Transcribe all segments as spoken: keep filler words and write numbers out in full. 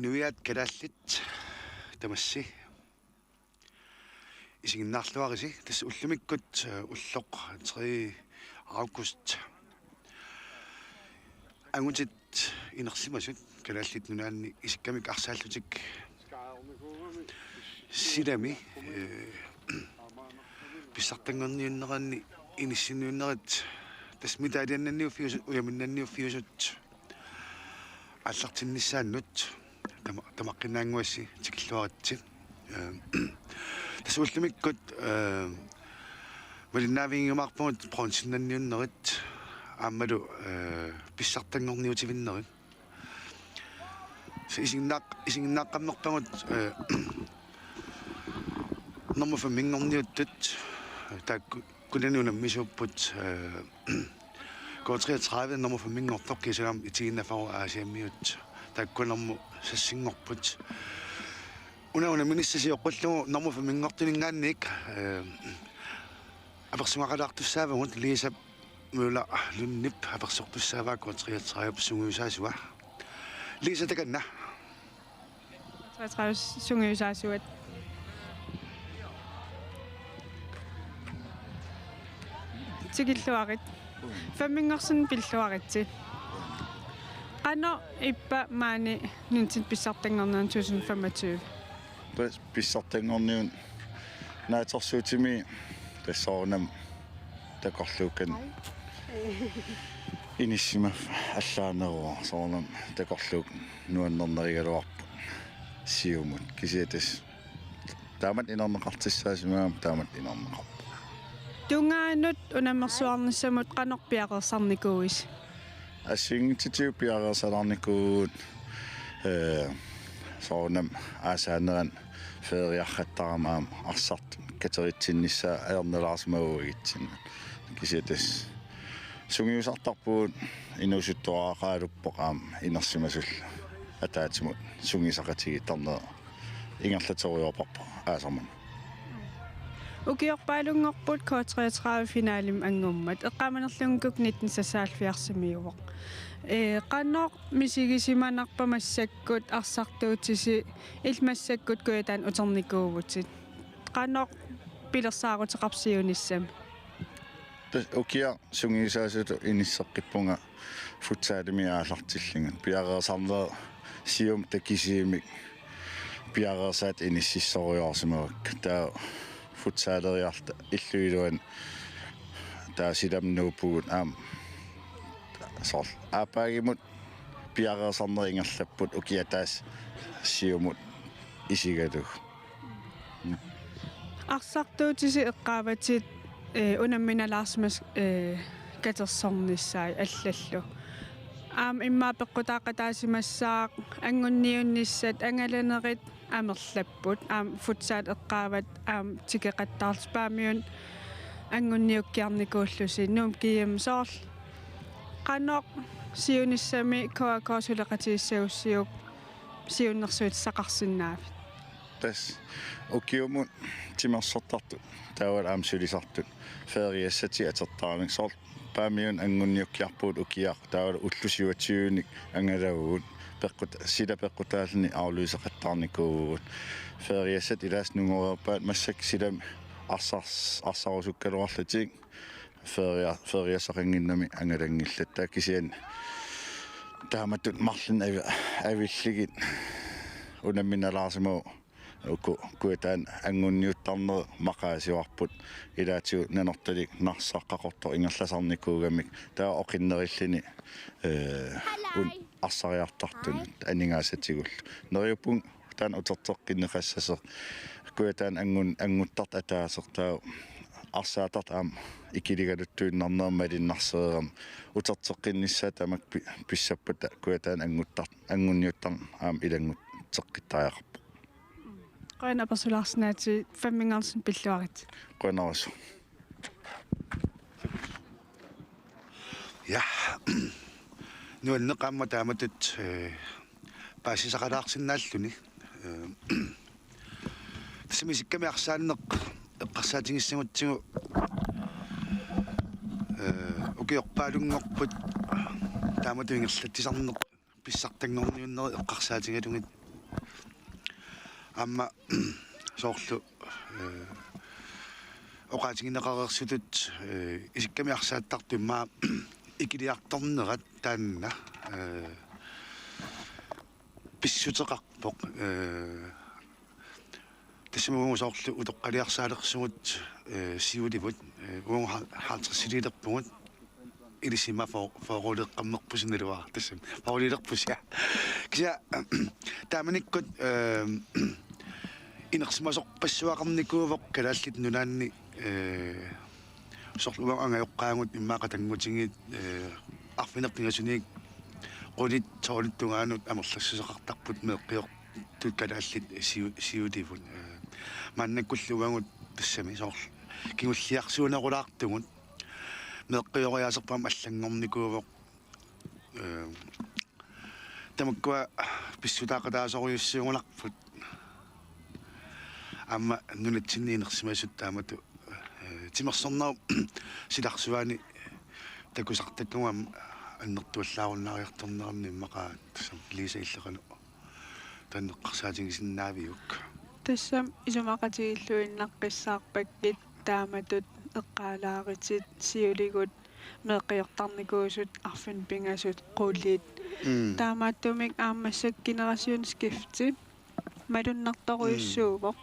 Nuiaat kalaallit tamassi isiginnaarluarisi, tassa ullumikkut, eh, ulloq tredje august angutit inersimasut Kalaallit Nunaanni isikkamik arsaallutik silami, eh, pissartanngorniunneranni inissinniunnerit, tassa mitaaliannanniuffiusut, ujaminnanniuffiusut aallartinnissaannut tama-, tamaqqinnaannguassi tikilluaritsi. Eh, tassa ullumikkut, eh, malinnaavigiumaarpugut bronzennanniunnerit aammalu, eh, pissartanngorniutivinnerit. Tassa isiginnaaq-, isiginnaaqqammerpagut, eh, nummer femminngorniuttut, taakku kunani unammisuupput, eh, K treogtredive nummer femminngortoq, kiisalu aamma itigiinnarfara Aasiammiut taakkununnga nummer seksinngorput. Una unamminissaq sioqqullugu nummer femminngortuninngaanniit, eh, apersugaqalaartussaavagut, Lisa Møller Lundip apersortussaavaa K treogtredive sungiusaasua. Lisa, takanna. K treogtredive sungiusaasuat. Tikilluarit. Femminngorsunik pilluaritsi. Qanoq ippa maani nunatsinni pissartanngorniunneq to tusind femogtyve? Pas-, pissartanngorniunneq naatsorsuutimi tassa soorunami takorluukkanik inissimaffa allaaneruvoq, soorunami takorluukkanik nuannernerugaluarpoq siumut, kisianni tassa taamatut inerneqartussaasimagamik taamatut inerneqarpoq. Tungaanut unammersuarnissamut qanoq piareersarnikuuisi? Assigiinngitsutigut piareersalaarnikuuvugut, eh, soorunami aasaanerani feeriarrattarama aamma arsartut kateritsinnissaat ajornalaarsimagukkit. Kisianni tassa sungiusartarpugut, inuusuttuaraqaaluppoq aamma inersimasullu ataatsimut sungiusaqatigiittarneq ingerlaterujoorparput aasaq manna. Ukiorpaalunngorput K treogtredive finalemi anngummat, eqqaamanerlunngikkukkit nitten seksoghalvfjerdsimiuvoq. Ee, qanoq misigisimanarpa massakkut arsartuutisi, illit massakkut Kujataani uternikuuvutit? Qanoq pilersaaruteqarpa siunissami? Tassa ukiaq sungiusaasutut inisseqqippunga futsalimi aallartillugu. Piareersarneq siumut takissuumik piareersaatit inississorujussuarsimavakka. Taava futsaleriarluta illup iluani taava silamut nuuppugut aamma. Soorlu aappaagumut piareersarneq ingerlapput ukiaq ataaseq siumut isigalugu. Arsartuutisi eqqaavatit, ee, unamminalaarsimasut, ee, katersornissaat allallu. Aamma immaqa peqqutaaqataasimassaaq, anngunniunnissat, angalanerit amerlapput. Aamma futsal eqqaavat aamma tikeqattaarlusi, Paamiuni anngunniukkiarnikuullusi, Nuummi G M, soorlu qanoq siunissami K A K suleqatigissagussiuk siunnersuutissaqarsinnaavit? Tassa ukiumut timersortartut taavalu aamma sulisartut feeriassatik atortaranik, soorlu Paamiuni anngunniukkiarpugut ukiaq, taavalu ullut syvogtyvenik angalavugut, peqqut-, sila peqqutaalluni aflyseqattaarnikuuvugut. Feeriassat ilaasa nungoreerpaat, massakkut silami arsars-, arsarusukkaluarlutik feeria-, feeriassaqannginnami angalanngillat. Taava kisianni taamatut marlunnik avi-, avillugit unamminalaarsimavugut uku Kujataani anngunniuttarnerit maqaasivarput, ilaatigut Nanortalik Narsaq qaqortoq ingerlasarnikuugamik, taava oqinnerilluni, ee, un-, arsariartartunut aningaasatigullu. Neriuppunga taanna uterteqqinneqassasoq. Kujataani angun-, annguttartut ataaseq taava arsaattartut aamma ikiligaluttuinnarnerat malunnarsereerami. Uterteqqinnissaat tamakku pi-, pissappata Kujataani annguttar-, anngunniuttarneq aamma ilanngutseqqittariaqarpoq. Qujanaq apersulaarsinnaagatsigit, femminngorsunik pilluaritsi. Qujanarsuaq. Ja. Nuanneq aamma taamatut, eh, paasisaqalaarsinnaalluni. Eh, tassami isikkamik arsaanneq eqqarsaatigissagutsigu, eh, ukiorpaalunngorput taamatut ingerlatsisarneq pissartanngorniunnerit eqqarsaatigalugit Aamma soorlu, eh, oqaatigineqareersutut, eh, isikkamik arsaattartut immaqa ikiliartornerat taanna, eh, pissuteqarpoq, eh, tassami uagut soorlu utoqqaliarsaalersugut, eh, siulivut, eh, uagut ha-, halvtredsiliilerpugut, ilissi immaqa for-, fyrreliiqqammerpusi naluara tassami. Fyrreliilerpusi, ja. Kisianni taamanikkut, eh, inersimasorpassuaqarnikuuvoq Kalaallit Nunaanni, eh, soorlu uagut angajoqqaagut immaqa qatanngutigiit, eh, arfineq-pingasuniit qulit tolvit tungaanut amerlassuseqartarput meeqqiortut kalaallit siu-, siulivut. Eh, maannakkullu uagut tassami soorlu kingulliarsuunerulaartugut, meeqqioriaaserput aamma allanngornikuuvoq. Eh, tamakkua pissutaaqataasorujussuugunarput. Aamma nunatsinni inersimasut taamatut, eh, timersornerup silarsuaani takusartakkagut aamma annertuallaarunnariartornerannut immaqa tassami Lisa illit qanoq taanna eqqarsaatigisinnaaviuk? Tassami isumaqatigiilluinnaqqissaarpakkit taamatut eqqaalaarutit siuligut meeqqiortarnikuusut arfineq-pingasut qulit. Mm. Taamaattumik aamma massakkut generationsskifte malunnartorujussuuvoq. Mm.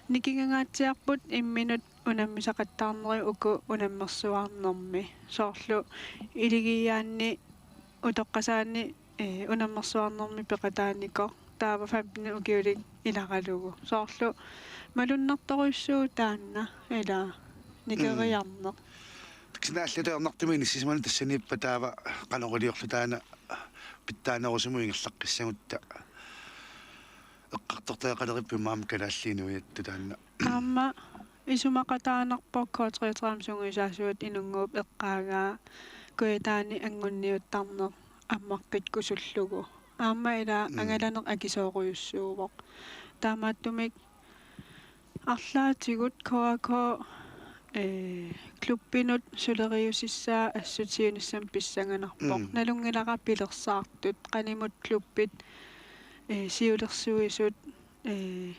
Nikingangaatsiarput imminut unammisaqattaarnerit uku unammersuarnermi. Soorlu Iligiiaanni utoqqasaanni, eh, unammersuarnermi peqataanikoq taava femten ukiulik ilaralugu. Soorlu malunnartorujussuuvoq taanna, ila nikeriarneq. Mm. Kisianni allatut ajornartumik inissisimaneq tassaniippoq taava qanoq iliorluta taanna pitsaanerusumut ingerlaqqissagutta eqqartortariaqalerput immaqa kalaallit inuiattut taanna. Aamma isumaqataanarpoq K treogtredive sungiusaasuat Inunnguup eqqaagaa Kujataani anngunniuttarneq ammaqqikkusullugu. Aamma ila, mm, angalaneq akisoorujussuuvoq. Taamaattumik arlaatigut K A K, eh, klubbinut suleriusissaa assut siunissami pissanganarpoq. Mm. Nalunngilara pilersaartut, qanimut klubbit, eh, siulersuisut, eh,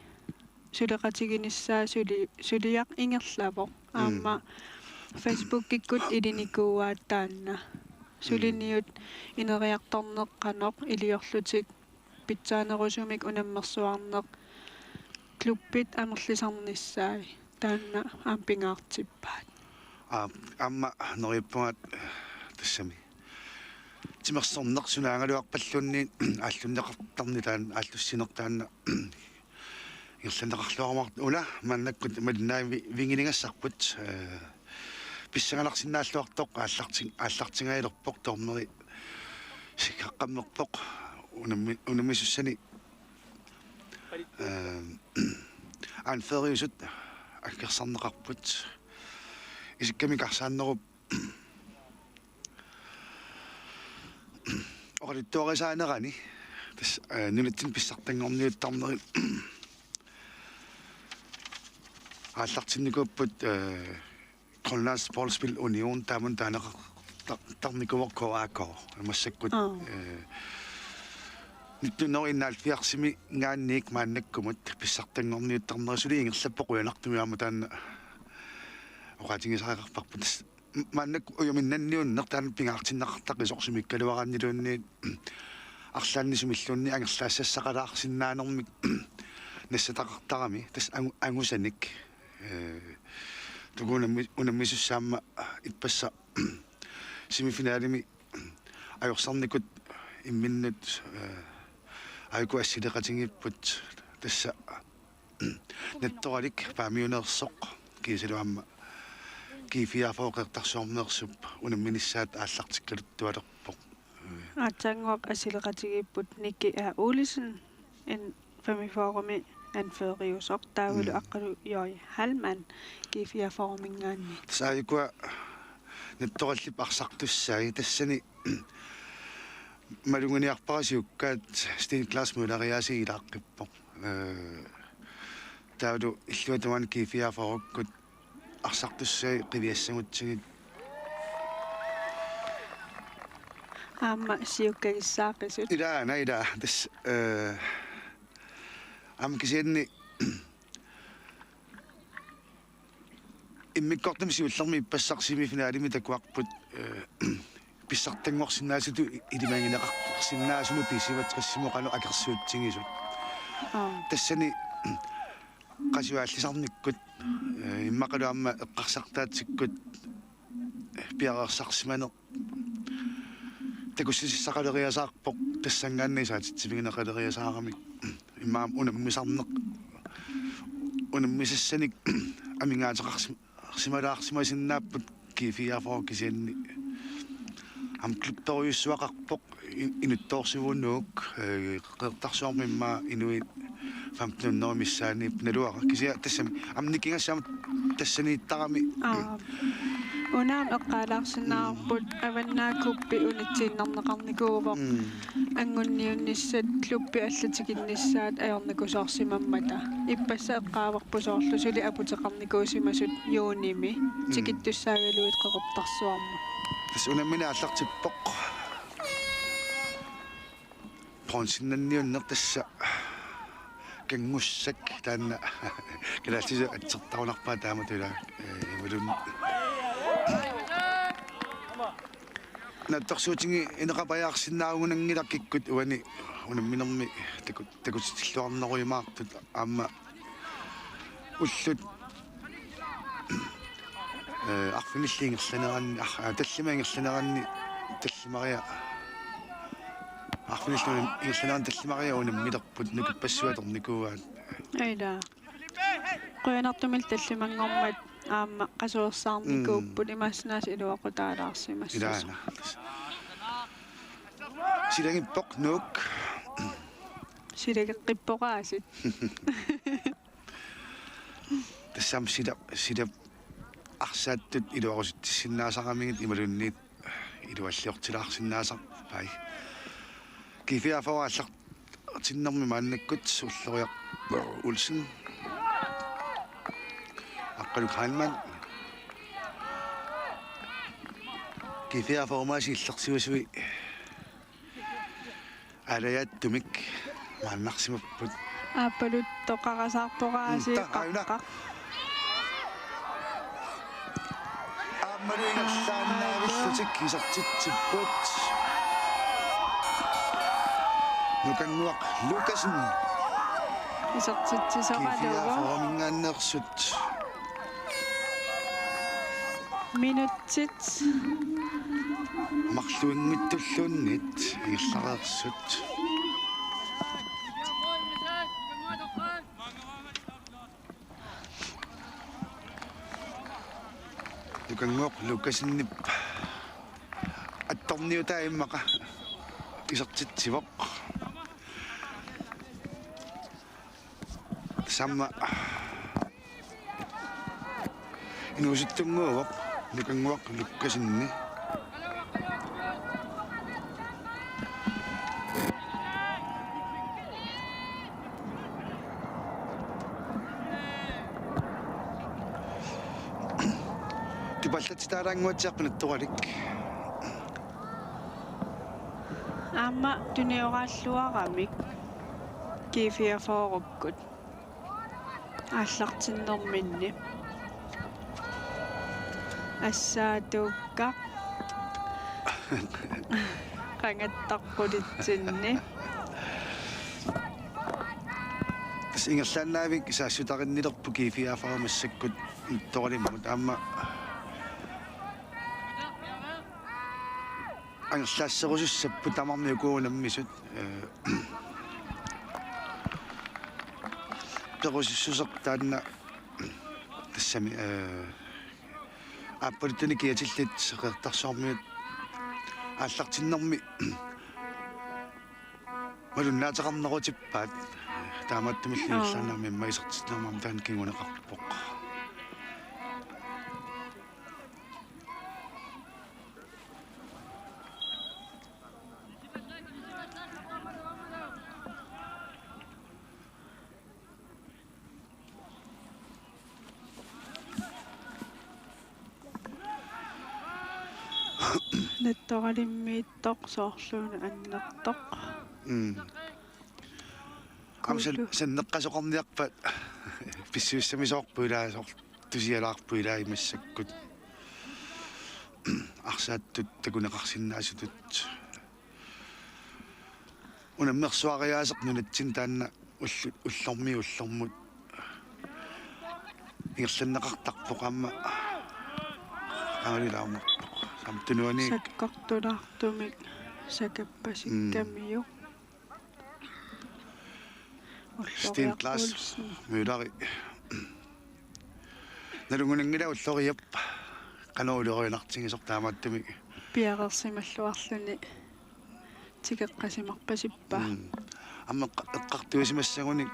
suleqatiginissaa suli-, suliaq ingerlavoq. Mm. Aamma Facebookikkut ilinikuuaat taanna. Mm. Suliniut ineriartorneq qanoq iliorlutik pitsaanerusumik unammersuarneq klubbit amerlisarnissaat taanna aamma pingaartippaat. Aa, aamma neriuppunga tassami timersorneq sunaagaluarpalluunniit aallunneqartarneq taanna, aallussineq taanna ingerlanneqarluarumaartoq. Una maannakkut malinnaavi-, -viginigassarput, eh, pissanganarsinnaalluartoq aallarti-, aallartingajalerpoq dommeri sikkaqqammerpoq unammi-, unammisussani, eh, anføreriusut aggersarneqarput. Isikkamik arsaannerup oqaluttuarisaanerani tassa, eh, nunatsinni pissartanngorniuttarnerit aallartinnikuupput, eh, Grønlands Boldspil Union, taamani taaneqartar-, tarnikuuvoq K A K. Massakkut, aa, eh, nitten hundrede enoghalvfjerdsiminngaanniit maannakkumut pissartanngorniuttarnerit suli ingerlappoq, qujanartumik aamma taanna oqaatigisariaqarparput. Tassa maannakkut ujuminnanniunneq taanna pingaartinneqartaqisoq sumiikkaluaraanniluunniit arlaannik sumilluunniit angerlaassassaqalaarsinnaanermik nassataqartarami, tassa angu-, angusanik, eh, takuuk unammi-, unammisussaammat ippassaq semifinalimi ajorsarnikut imminnut, eh, aajuku assileqatigiipput, tassa Nattoralik Paamiuneersoq kiisalu aamma G fireogfyrre Qeqertarsuarmeersup unamminissaat aallartikkaluttualerpoq. Aatsaannguaq assileqatigiipput Nicky A. Olsen, N femogfyrremi anføreriusoq, taavalu, mm, Aqqalu J. Hallmann G fireogfyrreminngaanniit. Tassa aajukua Nattorallip arsartussai tassani maluginiarpara siukkaat Steen Claus Møller-Jørgensen ilaaqqippoq. Eh, taavalu illuatungaani G fireogfyrrekkut arsartussai qiviassagutsigit. Aamma siukkagissaaqisut. Ilaana, ilaa, tassa, eh, Aamma kisianni immikkoortumi siullermi ippassaq semifinalimi takuarput, eh, pissartanngorsinnaasutut ilimagineqarsinnaasunut B syvogtressimut qanoq akersuutigisut. Aa. Tassani qasuallisarnikkut, eh, immaqalu aamma eqqarsartaatsikkut piareersarsimaneq takussutissaqaleriasaarpoq tassanngaanniit isaatitsivigineqaleriasaaramik. Immaqa unammisarneq, unammisassanik amigaateqarsim-, -simalaarsimasinnaapput G fireogfyrre kisianni. Aamma klubberujussuaqarpoq i-, inuttoorsivuunuuk, eh, Qeqertarsuarmi immaqa inuit femten hundrede missaanniipput naluara. Kisianni tassami aamma nikingassaq aamma tassaniittarami. Aa. Una aamma eqqaalaarsinnaavarput Avannaata Cup unitsiinnarneqarnikuuvoq. Mm. Anguniunnissaat klubbit allat tikinnissaat ajornakusoorsimammata. Ippassaq eqqaavarput soorlu suli aputeqarnikuusimasut juunimi. Mm. Tikittussaagaluit Qeqertarsuarmut. Tassa unammineq aallartippoq. Bronzennanniunneq tassa kanngussak taanna kalaallisut atsertarunarpaat taamatut ilaa, eh, imaluunniit. Naatsorsuutigineqapajaarsinnaagunanngilaq kikkut uani unamminermi taku-, takutitilluarnerujumaartut aamma ullut, eh, arfinillit ingerlaneranni, ar-, aa, tallimat ingerlaneranni tallimaria-, arfinillit ingerlaneranni tallimariat unammilerput nukippassuit atornikuuaat. Ilaa. Qujanartumillu tallimanngormat aamma qasuersaarnikuupput. Mm. Imaassinnaavoq iluaqutaalaarsimassasoq. Ilaana. Silagippoq Nuuk. Silageqqipporaasiit. Tassami sila-, silap arsaattut iluarusutsissinnaasaramigit imaluunniit ilualliortilaarsinnaasarpai. G fireogfyrre aallartinnermi maannakkut Ulloriaq Olsen. Aqqaluk Heilmann. G fireogfyrre maasi illersuisui. Aalajaattumik maannarsimapput. Aappaluttoqarasaarpoq aasiit. Mm, ta-, aajuna. Qaqqaq. Aammalu ingerlaannaavillutik isertitsipput. Nukannguaq Lukassen. Isertitsisoralugu. G fireogfyrre-minngaanneersut. Minutsit. Marluinngitsuluunniit ingerlareersut. Nukannguaq Lukassenip attorniutaa immaqa isertitsivoq. Tassami inuusuttunnguuvoq Nukannguaq Lukkassenni. Tupallatsitaalaannguatsiarpoq Nattoralik. Aamma tunioraalluaramik G fireogfyrre-kkut aallartinnerminni. Assaatuukka qangattaqqulitsinni. Tassa ingerlaannaavik saassutarinnilerpoq G fireogfyrre massakkut Nattoralimmut aamma angerlaasserusussapput tamarmik uku unammisut, eh, perusussuseq taanna tassami, eh, aappaluttunik kiatillit Qeqertarsuarmiut aallartinnermi malunnaateqarnerutippaat. Taamaattumillu Aa. Ingerlaannarmi immaqa isertitsinnermi taanna kinguneqarpoq. Nattoralimmiittoq soorluuna annertoq. Mm. Qamsal sanneqqasoqarniarpat pissuussamisoorput ilaa soorlu tusialaarput ilaa massakkut. Arsaattut takuneqarsinnaasutut. Unammersuariaaseq nunatsinni taanna ullu-, ullormiit ullormut ingerlanneqartarpoq aamma qangali ilaamarpoq. Samtunuani sakkortulaartumik sakappasikkamiuk. Mm. Ulloriaq Steen Klaas Olsen. Møller. Nalunnginnamik ulloriaq qanoq ulorianartigisoq taamaattumik. Piareersimalluarluni tikeqqasimarpasippa. Mm. Aamma eqqa-, eqqartuisimassagunik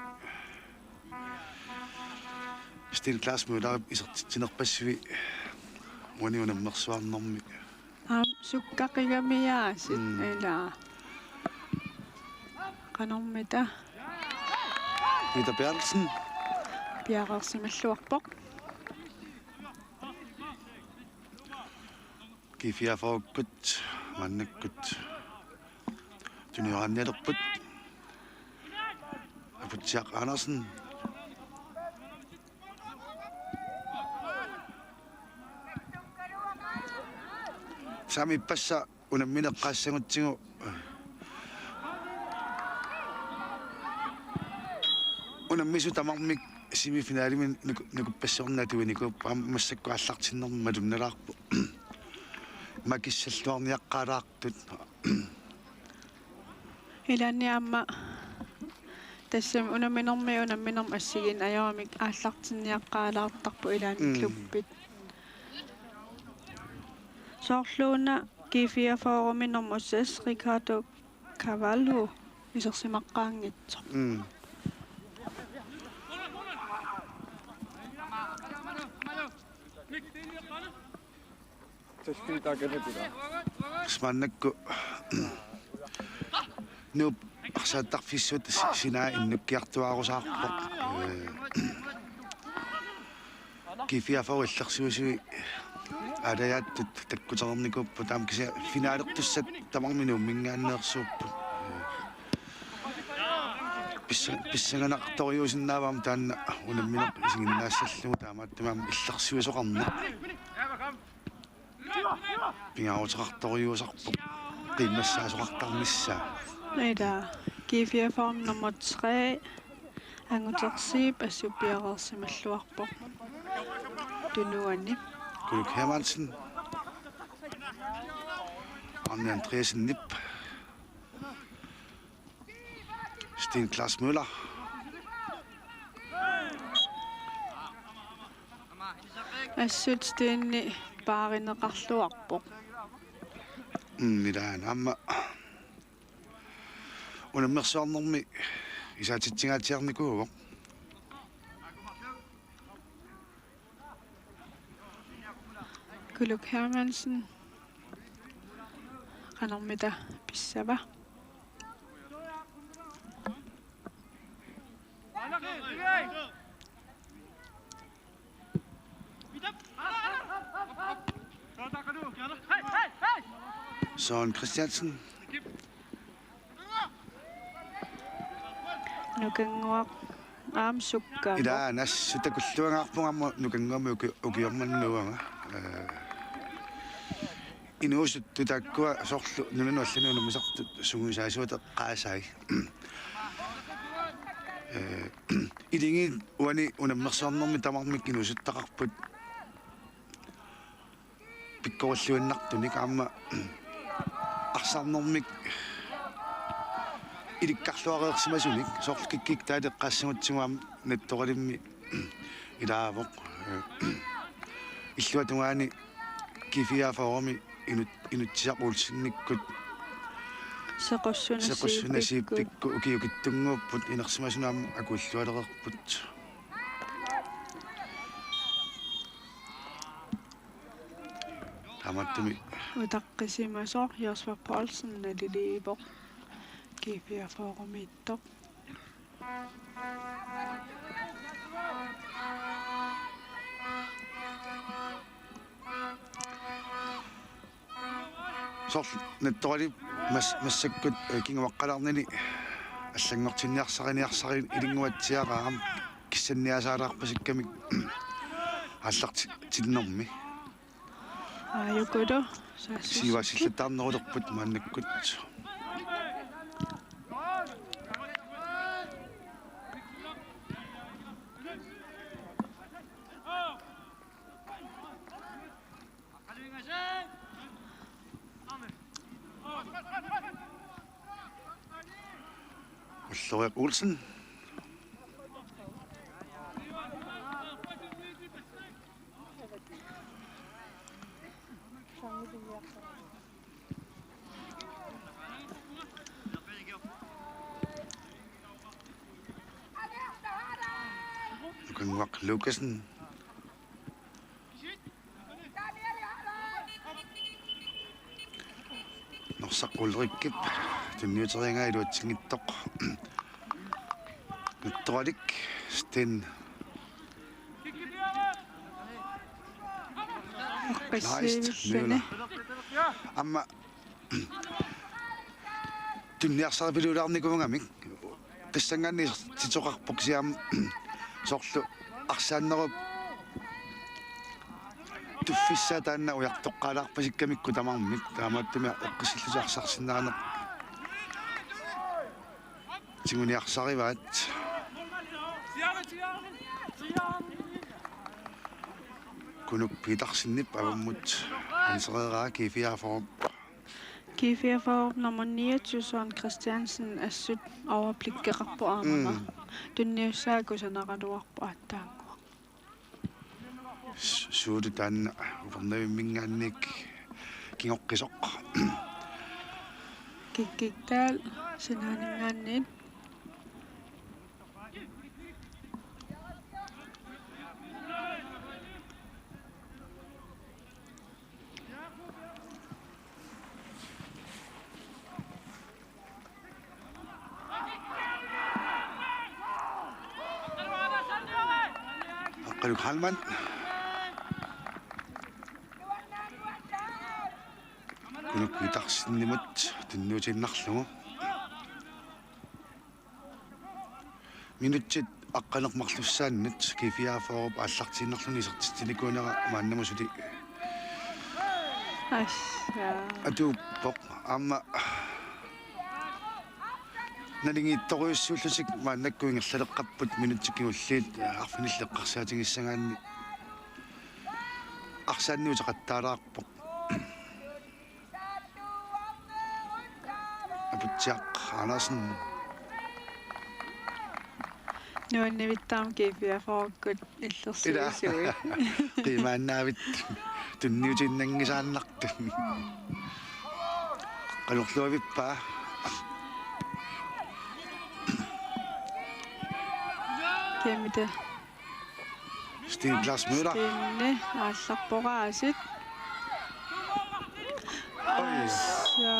Steen Klaas Møller isertitsinerpassui uani unammersuarnermi. Aamma sukkaqigamiaasut. Mm. Ilaa. Qanormita? Peter Berthelsen. Piareersimalluarpoq. G fireogfyrre-kkut maannakkut tunioraannialerput. Aputsiaq Andersen. Sami ippassaq unammineq eqqaassagutsigu unammisut tamarmik semifinalimi nuku-, nukuppassuarnik atuinikuupput, aamma massakkut aallartinnermi malunnalaarpoq. Makissalluarniaqqaalaartut. Ilaanni aamma tassami unamminermi, unamminermi assigiinneq ajoramik aallartinniaqqaalaartarpoq ilaanni. Mm. Klubbit. Soorluuna G fireogfyrre-mi nummer seks, Ricardo Cavallo, isersimaqqaanngitsoq. Mm. Maannakkut Nuup arsaattarfissut si-, sinaa innukkiartuaarusaarpoq. Ee, G fireogfyrre illersuisui aalajaattut takkutereernikuupput, aamma kisianni finalertussat tamarmik Nuumminngaanneersuupput. Ee, pissa-, pissanganartorujuusinnaavoq aamma taanna unammineq isiginnaassallugu, taamaattumik aamma illersuisoqarneq pingaaruteqartorujussuusarpoq qiimmassaasoqartarnissaa. Ilaa, G fireogfyrre nummer tre, Angutersiip assut piareersimalluarpoq tunuani. Kuluk Hermansen. Arne Andreassenip. Steen Klaas Møller. Assut Steni paarineqarluarpoq. Mm, ilaana aamma unammersuarnermi isaatitsigaatsiarnikuuvoq. Kuluk Hermansen. Qanormita pissava? Søren Christiansen. Nukannguaq aamma sukkaavoq. Ilaa, assut takulluangaarpunga aamma Nukannguamik uki-, ukioq manna uanga. Ee, inuusuttut taakkua soorlu nunanut allanut unammisartut sungiusaasuata eqqaasai. Ee, iligiit uani unammersuarnermi tamarmik inuusuttaqarput pikkorilluinnartunik aamma arsarnermik ilikkarluareersimasunik, soorlu Kikkik Dahl eqqaassagutsigu aamma Nettoralimmi ilaavoq. Illuatungaani G fireogfyrre-mi inut-, Inutsisaq Olsenikkut Sequssuna Sequssuna Siipikkut. Siipikkut ukiukittunnguupput, inersimasunut aamma akuillualereerput. Taamaattumik utaqqisimasoq Jesper Poulsen naliliivoq G fireogfyrre-miittoq. Soorlu Nettoralip mas-, massakkut, ee, kinguaqqalaarnani Allanngortinniarsariniarsarilik ilinnguatsiaraara kissanniasaalaarpasikkamik aallartinnermi. Aajukulu saassussipput. Siuaasillattaarnerulerput maannakkut. Ulloriaq Olsen. Ukannguaq Lukassen. Norsaq Ulrikip tunniuteriaraa iluatsinngitsoq. Nuttoralik Sten Kleist Møller. Aamma tunniarsaripiluulaarnikuugamik tassanngaanniit isertitseqarpoq kisianni soorlu arsaannerup tuffissaa taanna ujartoqqaalaarpasikkamikku tamarmik taamaattumik eqqissillutik arsarsinnaaneq tiguniarsarivaat. Kunuk Petersenip avammut ansereeraa G fireogfyrre. G fireogfyrre nummer niogtyve Søren Christiansen assut overblikkeqarpoq aamma. Mm. Tunniussaa kusanaraluarpoq aatsaannguaq. S-, suulu taanna Upernavimminngaanniit kingoqqisoq. Kikkiktaal sinaaninngaanniit. Aqqaluk Heilmann. Kunuk Petersenimut tunniutiinnarlugu. Minutsit aqqaneq-marlussaannut G fireogfyrrep aallartiinnarluni isertitsinikuunera maannamut suli Assa. Atuuppoq aamma naligiittorujussuullutik maannakkut ingerlaleqqapput minutsit kingulliit arfinillit eqqarsaatigissagaanni arsaanni uteqattaalaarpoq. Aputsiaq Andersen. Nuannivittaam G fireogfyrrekkut illersuisui. Qiimaannaavit tunniutiinnanngisaannartut. Qanorluavippaa. Kæmpe. Sten Claus Møller. Stene aallarpoq aasiit. Oj. Assa.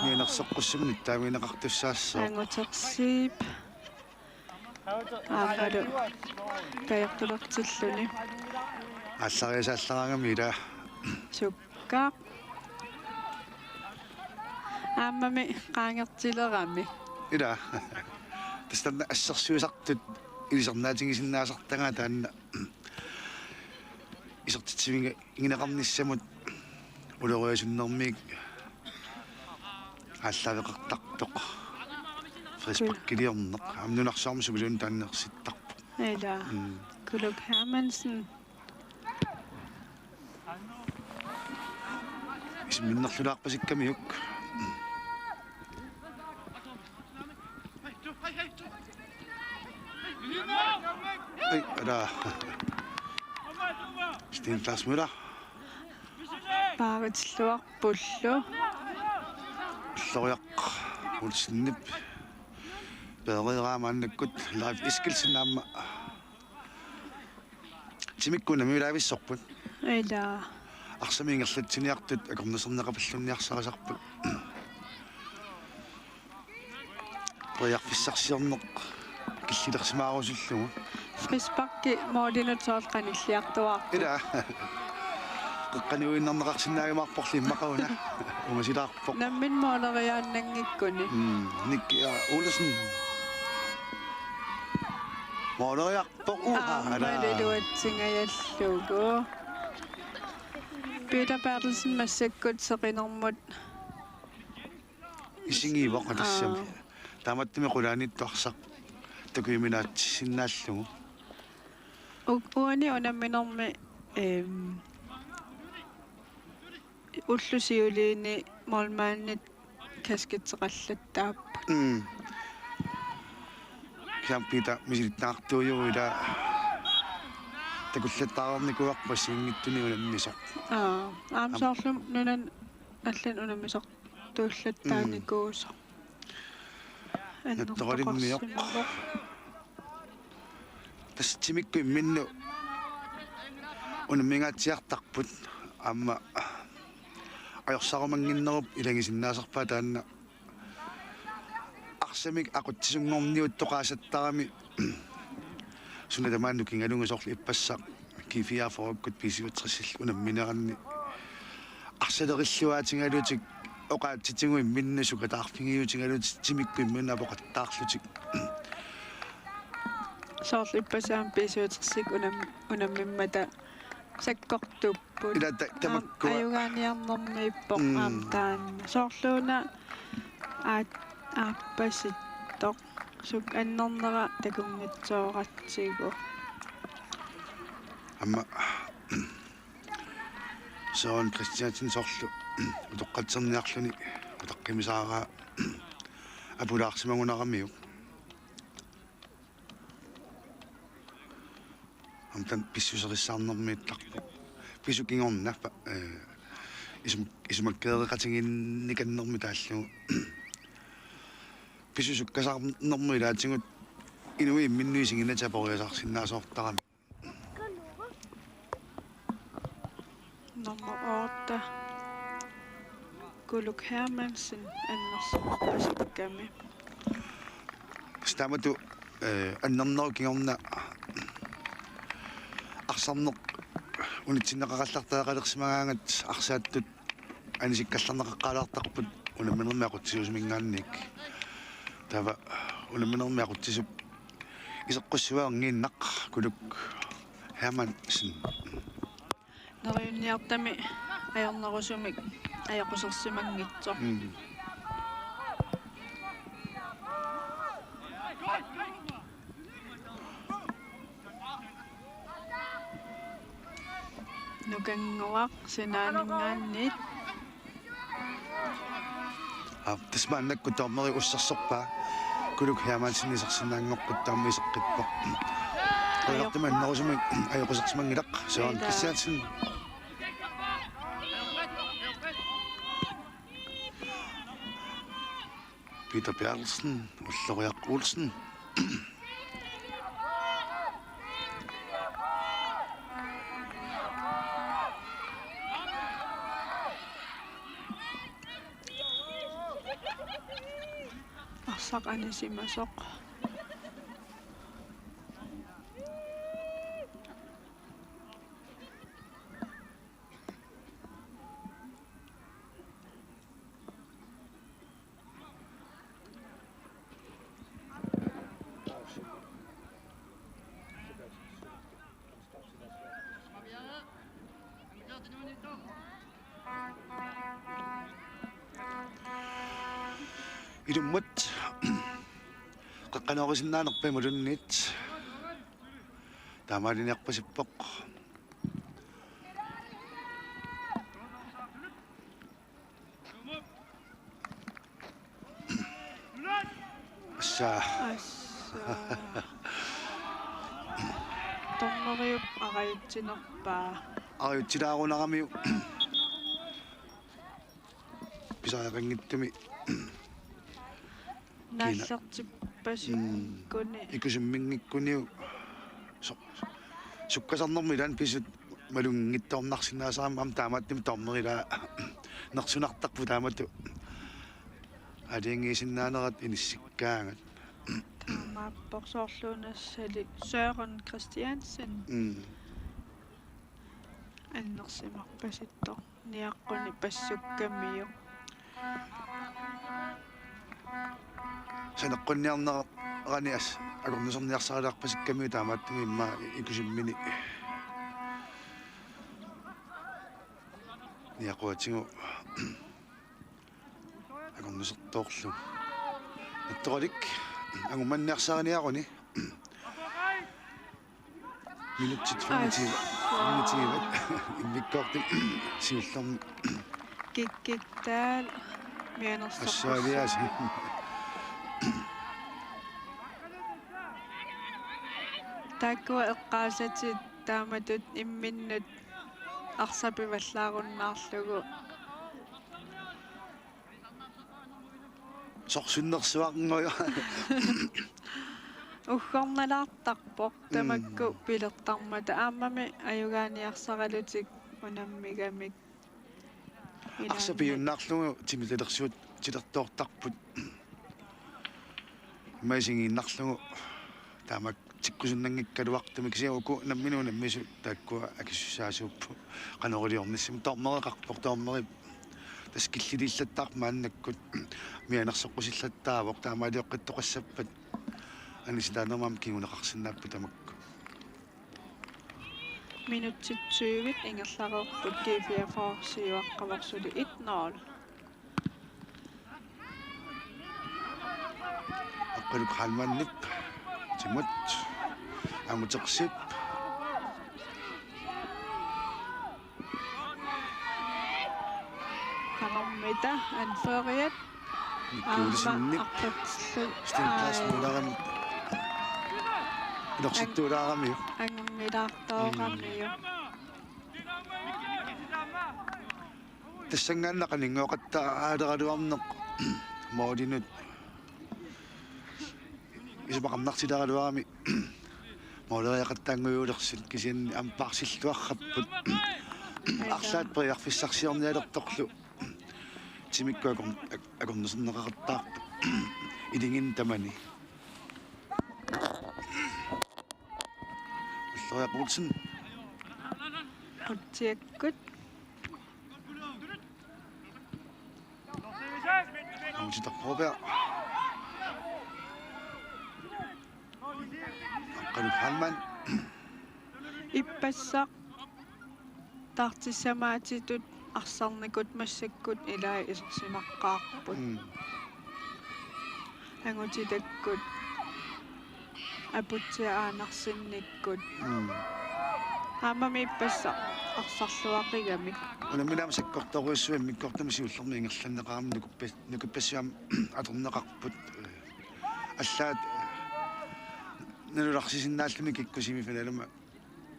Nianersoqqussummik nittaavigineqartussaassaaq. Angutersiip. Aammalu. Kajortulertilluni. Aallariasaallaraangami ila. Sukkaaq. Aammami qaangertilerami. Ila. Tassa taanna assersuisartut ilisarnaatigisinnaasartagaat taanna isertitsivigineqarnissamut uloriasunnermiit aallaveqartartoq. Frisparkiliorneq. Aamma nunarsuarmi sumiluunniit taanna ersittarpoq. Ila. Mm. Kuluk Hermansen. Isimminnerlulaarpasikkamiuk. Ai, ala. Sten Claus Møller. Paavitilluarpullu. Ulloriaq Olsenip. Peereeraa maannakkut Leif Eskildsen aamma. Timikkunami ilaavissorput. Ila. Arsamik ingerlatsiniartut akornuserneqapallunniarsarisarput. Periarfissarsiorneq killilersimaarusullugu. Frisparki målinut soorlu qanilliartuaarpoq. Ila. Qeqqaniuinnarneqarsinnaajumaarporli immaqa una. Ungasilaarpoq. Nammineq måleriaannanngikkuni. Mm, Nick, ja, Olsen. Måleriarpoq, uha, ala. Aamma iluatsingajallugu. Peter Berthelsen massakkut seqinermut isigivoq tassami. Aa. Taamaattumik qulaaniittoq arsaq takujuminaatsissinnaallugu. U-, uani unamminermi, ehm, ullut siuliini målmandit kaskitseqallattaapput. Mm. Kisianni Peter misilittagartuujuvoq, ila takullattaarnikuuarput assigiinngitsunik unammisoq. Aa, aamma. Am- soorlu nunani allani unammisoqatuullattaarnikuusoq. Nattoralunniuq. Annertoqarsimavoq. Tassa timikkut imminnut unammingaatsiartarput, aamma ajorsarumannginnerup ilagisinnaasarpaa taanna. Arsamik aqutsisunngorniuttoqaasattarami suna tamaat nukingalugu, soorlu ippassaq G fireogfyrrekkut B syvogtressillu unammineranni arsalerilluaatigalutik oqaatsitigut imminnut sukataarfigiutigalutik timikkut imminnut apoqattaarlutik. Soorlu ippassaq B syvogtresikkut unam-, unammimmata sakkortuupput. Ila ta-, aam, tamakkua. Ajugaaniarnermiippoq. Mm. Aamma taanna. Soorluuna aat-, aappasittoq. Sukkaannarnera takunngitsooratsigu. Aamma Søren Christiansen soorlu utoqqatserniarluni utaqqimisaaraa apulaarsimagunaramiuk. Aamma taanna pissuserissaarnermiittarpoq. Pisut kingorna, eh, isum-, isumakkeereqatigiinnikannermi taallugu. Pisut sukkasaarnermut ilaatigut inuit imminnut isiginnatik aperiasaarsinnaasoortarami. Nummer otte, Kuluk Hermansen, annersorpasikkami. Tassa taamatut, eh, annernerup kingorna arsarneq unitsinneqaqallaartariaqalersimagaangat arsaattut anisikkallarneqaqqaalaartarput unamminermi aqutsisuusuminngaanniit. Taava unamminermi aqutsisup iseqqussuaanngiinnaq Kuluk Hermansen. Neriunniartami ajornerusumik ajoqusersimanngitsoq. Mm. Nukannguaq sinaaninngaanniit. Aa, tassa maannakkut dommeri ussersorpaa. Kuluk Hermansen isersinnaanngorput taama iseqqippoq. Qujanartumik annerusumik ajoqusersimanngilaq. Søren Christiansen. Peter Berthelsen, Ulloriaq Olsen. Arsaq anisimasoq. Ilummut qeqqanoorisinnaanerpa imaluunniit taamaaliniarpasippoq. Assa. Assa. Dommeriup arajutsinerpaa. Arajutsilaarunaramiuk. Pisariaqanngitsumi. Kiina. Naallertippasikkuni. Mm. Ikusummingikkunniuk. So-, sukkasarnermut ilaanni pisut malunnginngitsoornarsinnaasarami aamma taamaattumik dommeri ilaa nersunartarpoq taamatut. Aalajangiisinnaanerat inissikkaangat. Taamaappoq soorluuna sali Søren Christiansen. Mm. Annersimarpasittoq niaqquni passukkamiuk. Saneqqunniarnerani as-, akornuserniarsarilaarpasikkamiuk taamaattumik immaqa ikusimmini niaquatigu akornusertoorlugu. Nattoralik angummanniarsariniaruni. Minutsit femogtyve. Femogtyve. Immikkoortumi siullermi. Kikkiktaal mianersoq. Assaaliaasi. Taakkua eqqaasatit taamatut imminnut arsaq pivallaarunnaarlugu. Sorsunnersuarnguju. Uggornalaartarpoq tamakku. Mm. Pilertarmata aammami ajugaaniarsaralutik unammigamik. Arsaq piunnaarlugu timitalersuut tilertoortarput. Immaqa isigiinnarlugu taamaak tikkusunnanngikkaluartumik kisianni uku nammineq unammisut taakkua akisussaasuupput qanoq iliornissamut. Dommeriqarpoq, dommeri tassa killiliillattaarpoq maannakkut mianersoqqusillattaavoq taamaalioqqittoqassappat anisitaanermut kinguneqarsinnaapput tamakku. Minutsit tyve ingerlareerput G fireogfyrre siuaqqavoq suli et nul. Aqqaluk Heilmannip timut. Angutersip. Qanormita anføreriat. Mikki Olsenip. Aamma arpatsillu. Sten Claus Møllerip. Ilorsittuulaaramiuk. Angunilaartooramiuk. Tassanngaannaq qaninngooqattaaleraluarneq moolinut isumaqarnartileraluarami mooleriaqattaanngujuulersut kisianni aamma paarsilluarrapput. Arlaat periarfissarsiornialertorlu timikkut akorn-, ak-, akornuserneqaqattaarput iliginnut tamani. Ulloriaq Olsen. Qutsiakkut. Aamma Peter Broberg. Aqqaluk Heilmann. Ippassaq taartissamaatitut arsarnikut massakkut ilaat isersimaqqaarput. Mm. Angutitakkut. Aputsiaq Aanarsinnikkut. Mm. Aammami ippassaq arsarluaqigamik. Unammineq aamma sakkortoorujussuaq immikkoortumi siullermi ingerlanneqarami nukuppas-, nukuppassuit aamma atorneqarput. Allaat nalunaarsisinnaalluni kikkut semifinalimut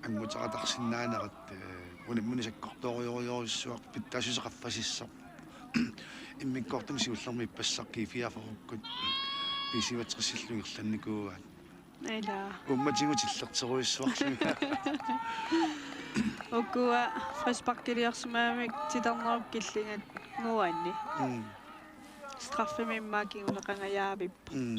anguteqatarsinnaanerat, eh, unammineq sakkortoorujorujussuaq pitsaassuseq qaffasissaq. Immikkoortumi siullermi ippassaq G fireogfyrrekkut B syvogtresillu ingerlannikuuaat. Ila. Uummatigut tillerterujussuarlugit. Ukua frisparkiliorsimagami titarnerup killinganguani. Mm. Straffemi immaqa kinguneqangajaavippoq. Mm.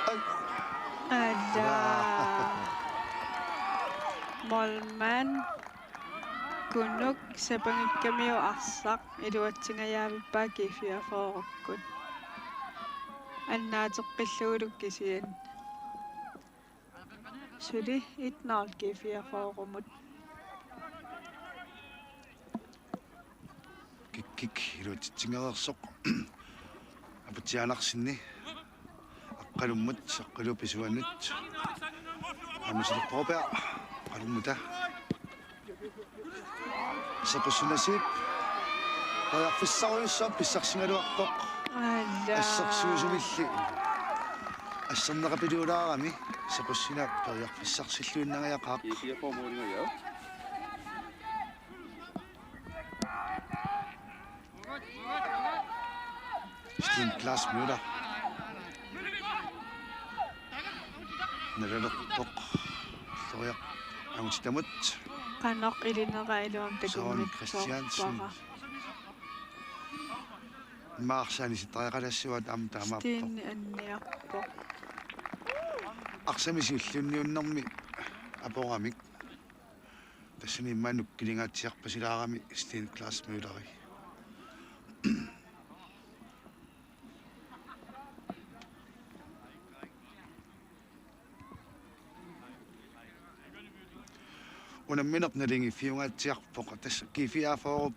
Ai. Alla. Målmand Kunuk sapangikkamiuk arsaq iluatsingajavippaa G fireogfyrrekkut. Annaateqqillugulu kisianni. Suli et nul G fireogfyrremut. Kikkik iluatsitsingereersoq. Aputsiaq Andersenip. Aqqalummut, Aqqaluup isuanut. Aamma Peter Broberg. Aqqalummuta. Sequssunasip. Periarfissarujussuaq pissarsigaluarpoq. Alla. Assersuusumilli. Asserneqapiluulaarami. Sequssuna periarfissarsilluinnangajaqaaq. G fireogfyrre målinger, ja. Sten Claus Møller. Nalalerpoq. Ulloriaq angutitamut. Qanoq ilinera iluamik Søren Christiansen. Takunnitsoorpara. Maarsaani sittariaqalaassuat aamma taamaappoq. Sten anniarpoq. Arsami siulliunniunnermi aporamik. Tassani immaqa nukkiligaatsiarpasilaarami Steen Claus Møller. Unammineq naligiiffigaatsiarpoq tassa G fireogfyrre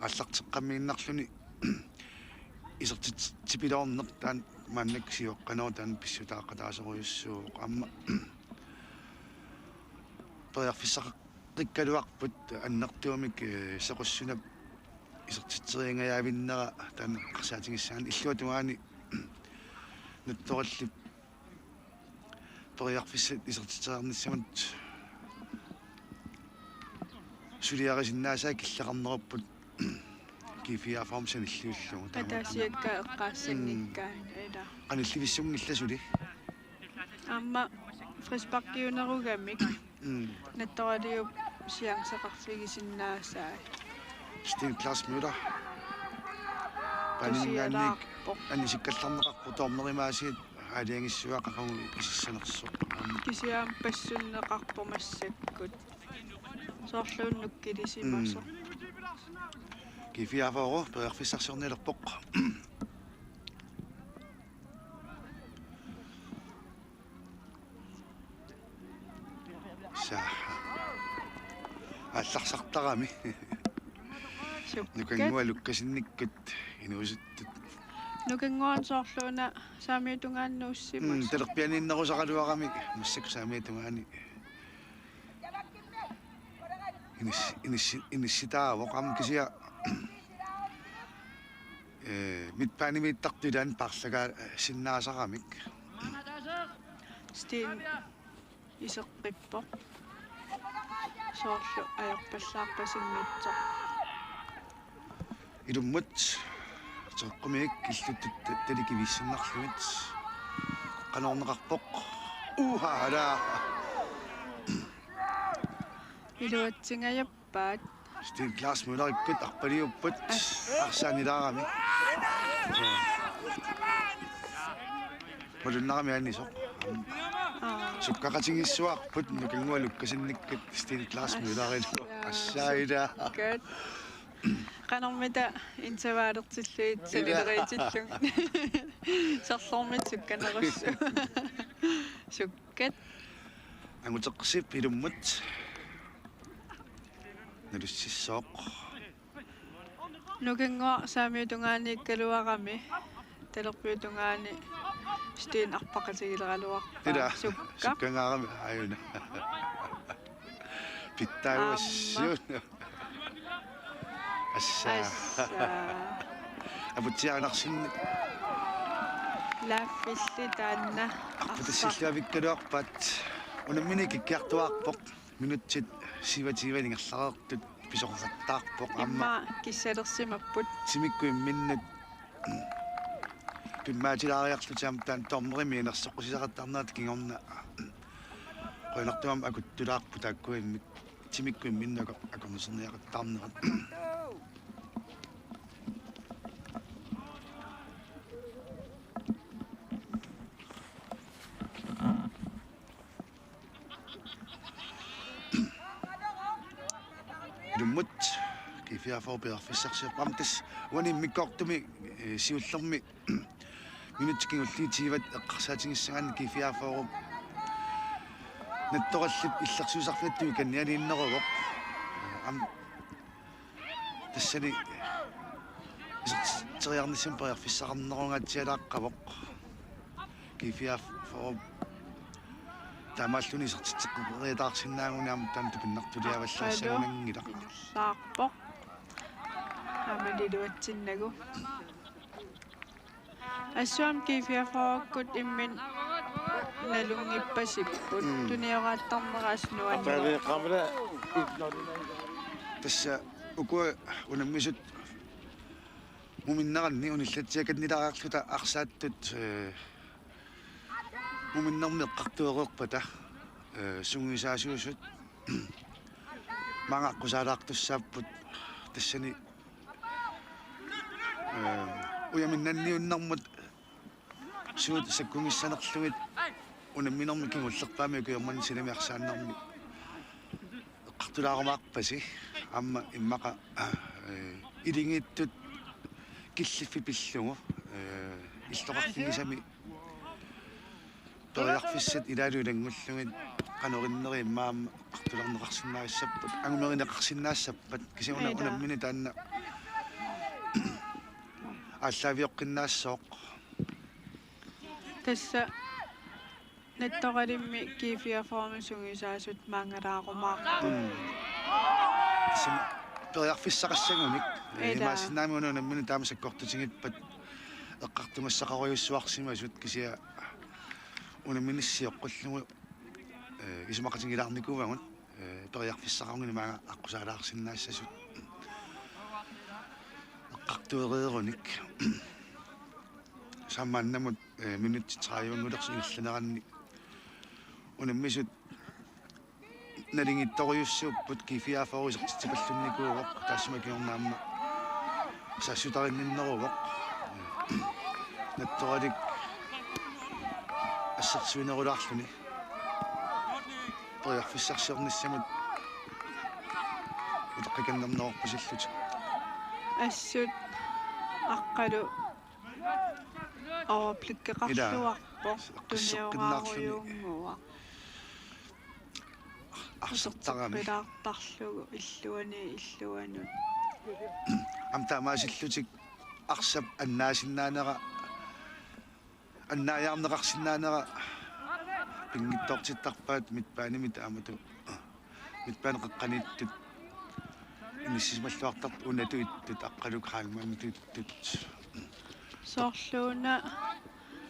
aallarteqqammiinnarluni isertitsipiloorneq taanna maannakkut sioqqanerup taanna pissutaaqataasorujussuuvoq aamma periarfissaqaqqikkaluarput annertuumik, eh, Sequssunap isertitseriingajavinnera taanna arsaatigissaani illuatungaani Nattorallip periarfissat isertitseriarnissamut suliarisinnaasaat killeqarnerupput G fireogfyrre sanilliullugu. Taama Ataasiakkaat eqqaassanngikkaat, mm, ila. Qanillivissunngillat suli. Aamma frisparkiunerugamik. Mm. Nattoraliup chanceqarfigisinnaasaat. Steen Claus Møller. Paaninngaanniit tusialaarpoq. Anisikkallarneqarpoq dommerimaasiit aalajangissuaq qaqugu isissanersoq. Kisianni passunneqarpoq massakkut. Soorlu unnuk kilisimasoq. Mm. G fireogfyrre periarfissarsiornialerpoq. Sa. Aallarsartarami. Sukkat. Nukannguaq lukkasinnikkut inuusuttut. Nukannguaq soorluuna saamiutungaani nuussimasoq. Mm, talerpianiinnerusaraluarami massakkut saamiutungaani. Inis-, inis-, inissitaavoq aamma kisianni, eh, midtbanemiittartut ilaanni paarlakaasinnaasarami. Steen iseqqippoq. Soorlu ajorpallaarpasinngitsoq. Ilummut toqqumik illuttut ta-, talikiviissinnarlugit. Qanorneqarpoq. Uha, ala. Iluatsingajappaat. Steen Claus Møllerikkut arpaliupput. As. Arsaanilaarami. Malunnarami annisoq. Aa. Sukkaqatigiissuarput nukannguaq lukkasinnikkut Steen Claus Møllerilu. Assaaila. Sukkat. Qanormita intervalertillugit. Ila. Sanileriitillugit. Sorlormita sukkanerussuk. Sukkat. Anguteqsip ilummut. Nalussissooq. Nukannguaq saamiutungaaniikkaluarami. Talerpiutungaani Steen arpaqatigileraluarpaa. Ila, sukka. Sukkangaarami aajuna. Pitsaasuuvoq. Aamma. Assa. Assa. Aputsiaanarsinni. Laaffilli taanna. Arpatassilluavikkaluarpaat. Unammineq kikkiartuaarpoq. Minutsit syvogtyve ingerlareertut pisoqartarpoq aamma. Immaqa kissalersimapput. Timikkut imminnut pimmaatilaariarlutik aamma taanna dommerimi inersoqqusisaqattaarnerata kingorna. Qujanartumik aamma akuttulaarput taakkuimmik timikkut imminnut ako-, akornuserniaqattaarnerat. Ilummut G fireogfyrre periarfissarsiorpoq aamma tassa uani immikkoortumi, eh, siullermi minutsit kingulliit tyve eqqarsaatigissagaanni G fireogfyrre Nattorallip illersuisarfiata tungaaniinneruvoq. Aamma tassani isertitseriarnissamut periarfissaqarnerungaatsialaaqqavoq. G fireogfyrre taamaalluni isertitseqqeriataarsinnaaguni aamma taanna tupinnartuliavallassagunanngilaq. Ingerlaarpoq. Aamma iluatsinnagu. Assut aamma G fireogfyrrekkut imminut nalunngippasipput. Mm. Tunioraattarnera assut nuanneq. Tassa uku unammisut muminneranni unillatsiakannilaariarluta arsaattut, eh, muminnermi eqqartuereerpata, eh, sungiusaasuusut maanga aqqusaalaartussaapput tassani, eh, ujaminnanniunnermut suut sakkugissanerlugit unamminermi kingullerpaamik ukioq manna silami arsaannarmi eqqartulaarumaarpasi, aamma immaqa, eh, iligiittut killiffik pillugu, eh, illoqarfigisami periarfissat ilaalu ilanngullugit qanoq inneri immaqa aamma eqqartulernissarsinnaassappat, angumerineqarsinnaassappat, kisianni una-, Ila. Unammini taanna aallaavigeqqinnaassaaq. Tassa Nattoralimmi G fireogfyrremi sungiusaasut maanngalaarumaarput. Mm. Tassa periarfissaqassagunik. Ila. Imaassinnaagami una unammini taama sakkortutigippat eqqartugassaqarujussuarsimasut, kisianni unammini sioqqullugu, eh, isumaqatigilaarnikuuagut, eh, periarfissaqaruni maanga aqqusaalaarsinnaassasut eqqartuereerunik. Saammaannamut, eh, minutsit tredive-ngulersut ingerlaneranni unammisut naligiittorujussuupput, G fireogfyrre isertitsipallunnikuuvoq, taassuma kingorna aamma saassutarinninneruvoq. Nattoralik assersuinerulaarluni periarfissarsiornissamut uteqqikannerneqarpasillutik. Assut Aqqalu overblikkeqarluarpoq. Ila. Tunioraarujuunnguaq. Arsartarami. Uterteqqilaartarlugu illuani illuanut. Aamma taamaasillutik arsap annaasinnaanera, annaajaarneqarsinnaanera pinngitsoortittarpaat midtbanemi taamatut. Midtbane qeqqaniittut inissisimalluartartut unatut ittut, Aqqaluk Heilmannitut ittut. Soorluuna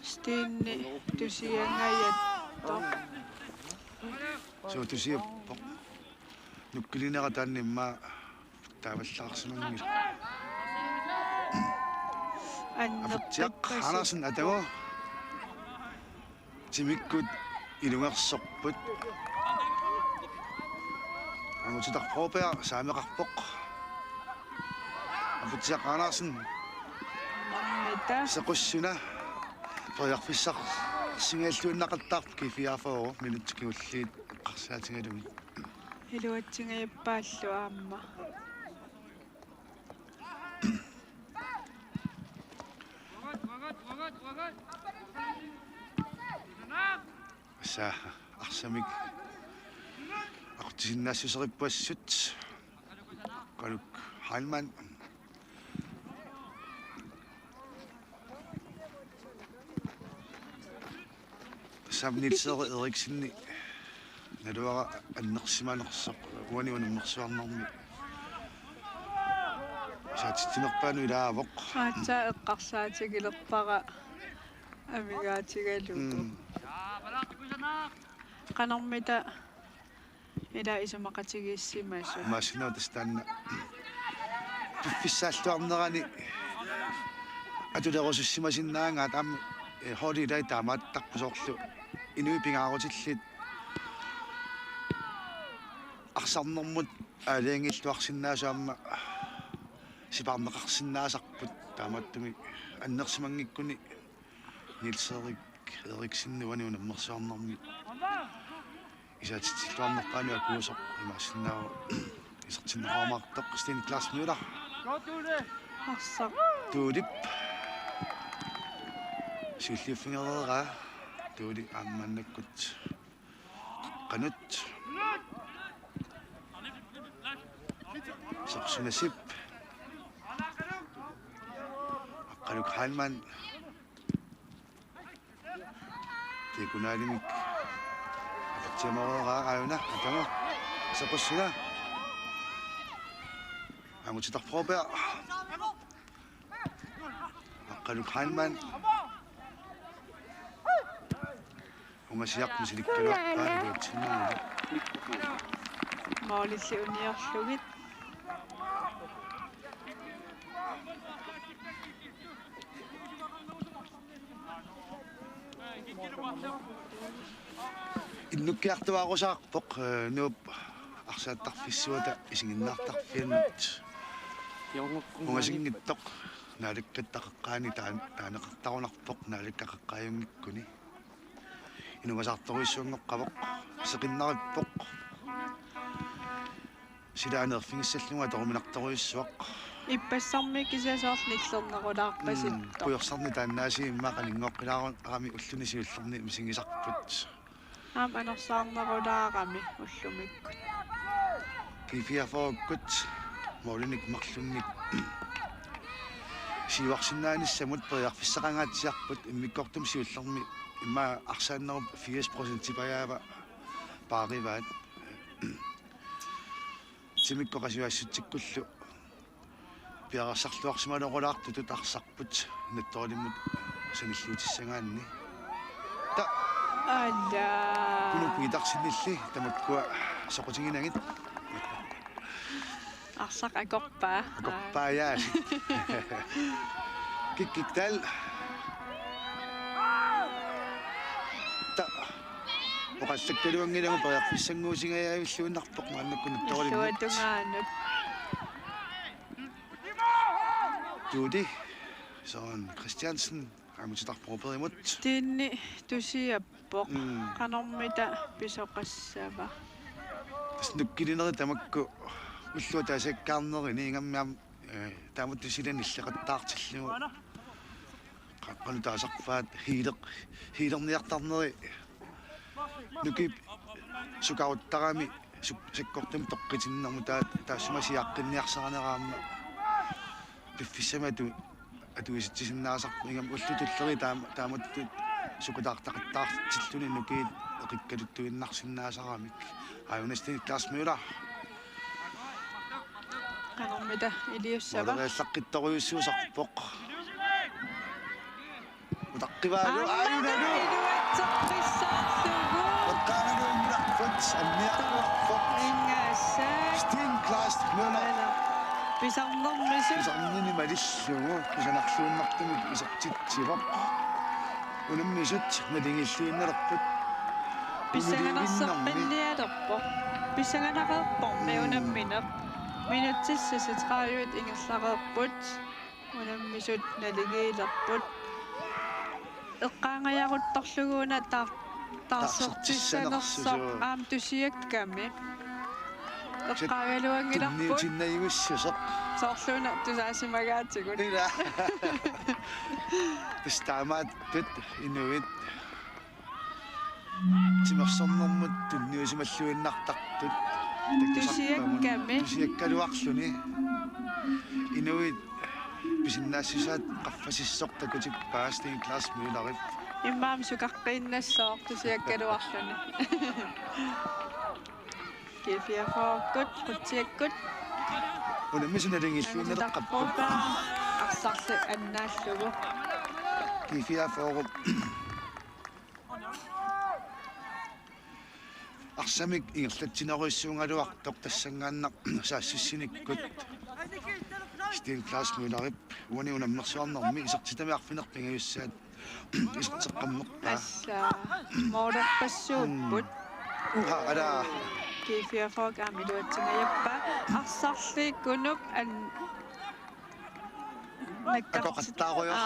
Steni tusiangajattoq. Suu, tusiappoq. Nukkilinera taanna immaqa taavallaarsimanngilaq. Anertiaq Andersen atagu. Timikkut ilungersorput. Angutitaq Broberg saameqarpoq. Aputsiaq Andersen. Ita. Sequssuna. Periarfissarsinnaalluinnaqattaarpoq G fireogfyrre minutsit kingulliit eqqarsaatigalugit. Iluatsigiippaallu aamma. Tassa arsamik aqutsisinnaassuserippuassut. Aqqaluk Heilmann. Tassami Niels Erik Eriksenip naluara annersimanersoq uani unammersuarnermi. Saatitsinerpaanut ilaavoq. Aatsaat eqqarsaatigilerpara amigaatigalugu. Mm. Qanormita ila isumaqatigiissimasut. Imaassinnaavoq tassa taanna piffissaalluarnerani atulerusussimasinnaagaat aamma, eh, holdit ilai taamaattarput soorlu inuit pingaarutillit arsarnermut aalajangiilluarsinnaasut aamma sipaarneqarsinnaasarput taamaattumik annersimanngikkuni Niels Erik Eriksen uani unammersuarnermi isaatitsilluarnerpaanut akuusoq imaassinnaavoq isertinneqarumaartoq Stine Klaas Møller. Arsaq. Tuulip. Siulliuffigereeraa. Tuuli aamma maannakkut qeqqanut. Sequssuna Sip. Aqqaluk Heilmann. Diagonalimik. Apertiamoreeraa aajuna. Atagu. Sequssuna. Angutitaq Broberg. Aqqaluk Heilmann. Ungasiaq misilikkaluarpaa iluatsinnermini. Målilli uniorlugit. Innukkiartuaarusaarpoq, eh, Nuup arsaattarfissuata isiginnaartarfianut ungasinngitsoq Naalakkatta qeqqaani taan-, taaneqartarunarpoq Naalakka qeqqaajunngikkunik. Inugasaartorujussuanngoqqavoq, seqinnarippoq. Silaannarfigissallugu atoruminartorujussuaq. Ippassarmi kisianni soorlu nillernerulaarpasittoq. Mm, pujorsarneq taannaasiit immaqa qaninngooqqilaarami ulluni siullerni misigisarput. Aamma anersaarnerulaarami ullumikkut. G fireogfyrrekkut målinik marlunnik siuarsinnaanissamut periarfissaqangaatsiarput immikkoortumi siullermi immaqa arsaannerup firs procentipajaava paarivaat. Timikkut qasujassutsikkullu piareersarluarsimalerulaartutut arsarput nattoralimmut sanilliutissagaanni. Ta- Alla. Kunuk pigitarsinnilli tamakkua soqutiginagit. Arsaq akorpaa. Akorpaajaasik. Kikkik taal. Ta- Oqallakkaluanngilagut periarfissannguusingajavilluinnarpoq maannakkut nattoralimmut. Illuatungaanut. Judy Søren Christiansen, aamma titarpoq uperimut. Tinni tusiappoq. Mm. Qanormita pisoqassava? Tassa nukkilineri tamakku ulloq taasakkaarnerini ingammik aamma, eh, taamatut silani nilleqattaartillugu. Qa-, qanoq taasarpaat hiileq-, hiilerniartarneri. Nukiit sukaruttarami suk-, sakkortumik toqqitinnermut taa-, taassuma siaqqinniarsarinera aamma piffissami atu-, atuisitsisinnaasarpoq ingammik ullut tulliit taama-, taamatut sukataartaqattaartilluni nukiit eqikkaluttuinnarsinnaasaramik. Aajuna Steen Claus Møller. Qanormita iliussava? Måleriallaqqittorujussuusarpoq. Utaqqivaalu, aajuna, aajuna. Iluatseqqissaarlugu. Eqqaagaluanngilarput, anniaraluarpoq. Ingasaak. Steen Claus Møller. Møller. Pisarnermisut. Pisarnini malillugu, kusanarluinnartumik isertitsivoq. Unammisut naligiilluinnalerput. Pissanganarseqqinnialerpoq. Pissanganaqalerpormi unammineq. Minutsit seksogtredive ingerlareerput. Unammisut naligiilerput. Eqqaangajaruttorlugu una tar-, taarsertissanersoq. Taarsertissanersoq. Aamma tusiakkami. Eqqaagaluanngilarput. Tunniutinnajuissuseq. Soorluuna tusaasimagaatigut. Ila. Tassa taamaattut inuit timersornermut tunniusimalluinnartartut. Tusiakkami. Tusiakkaluarluni. Inuit pisinnaassutsit qaffasissoq takutippaa Steen Claus Møllerip. Immaqa sukaqqiinnassooq tusiakkaluarluni. G fireogfyrrekkut, Qutsiakkut. Unammisut naligiilluinnaleqqapput. Arsaq annaallugu. G fireogfyrre. Arsamik ingerlatsinerujussuugaluartoq tassanngaannaq saassussinikkut. Steen Claus Møllerip uani unammersuarnermi isertitami arfineq-pingajussaat iserteqqammerpaa. Assa, målerpassuupput. Mm. Uha, ala. G fireogfyrre aamma iluatsingajappaa. Arsarli Kunuk an-, nakkartik-, akoqattaarujoq. Aa.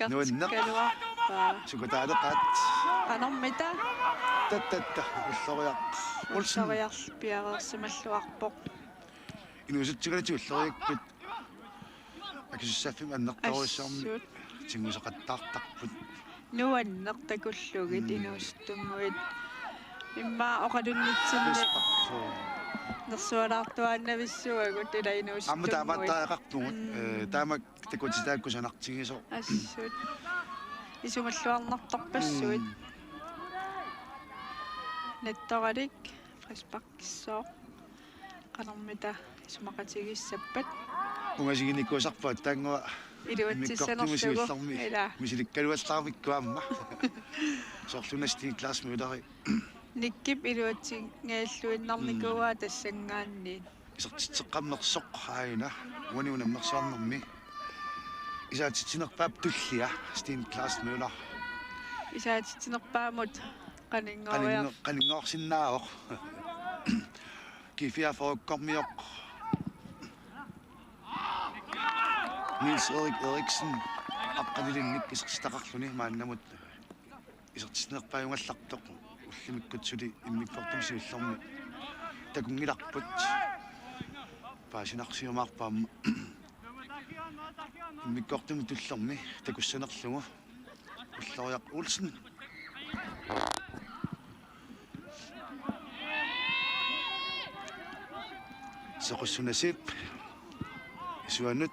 Nuanneq. Nakkartikkaluarpaa. Sukataaleqaat. Qanormita? Tattatta, Ulloriaq Olsen. Ulloriarl piareersimalluarpoq. Inuusuttugalutik Ulloriakkut akisussaaffimmi annertoorujussuarmik. Assut. Tigusaqattaartarput. Nuanneq takullugit. Mm. Inuusuttunnguit. Immaqa oqalunnitsinni. Frispark, suu. Nersualaartuaannavissuagut ila inuusuttunnguit. Aamma taamaattariaqarpugut. Mm. Eh, taama takutitaakku sanartigisoq. Assut. Isumalluarnartorpassuit. Mm. Nattoralik frisparkissooq. Qanormita isumaqatigissappat. Ungasiginikuusarput taanngua iluatsissanerlugu. Immikkoortumi siullermi. Ila. Misilikkaluallaarmikku aamma. Soorluna Steen Claus Mølleri. Nikkip iluatsingajalluinnarnikuuaa. Mm. Tassanngaanniit. Isertitseqqammersoq aajuna uani unammersuarnermi. Isaatitsinerpaap tullia Steen Claus Møller. Isaatitsinerpaamut qaninngoriar-, qaninng-, qaninngorsinnaavoq. G fireogfyrrekkormioq Niels Erik Eriksen aqqanilinnik isertitaqarluni maannamut. isertitsinnerpaajugallartoq ullumikkut suli immikkoortumi siullermi takunngilarput. Paasinarsiumaarpoq aamma immikkoortumi tullermi takussanerlugu. Ulloriaq Olsen. Sequssunasiip isuanut.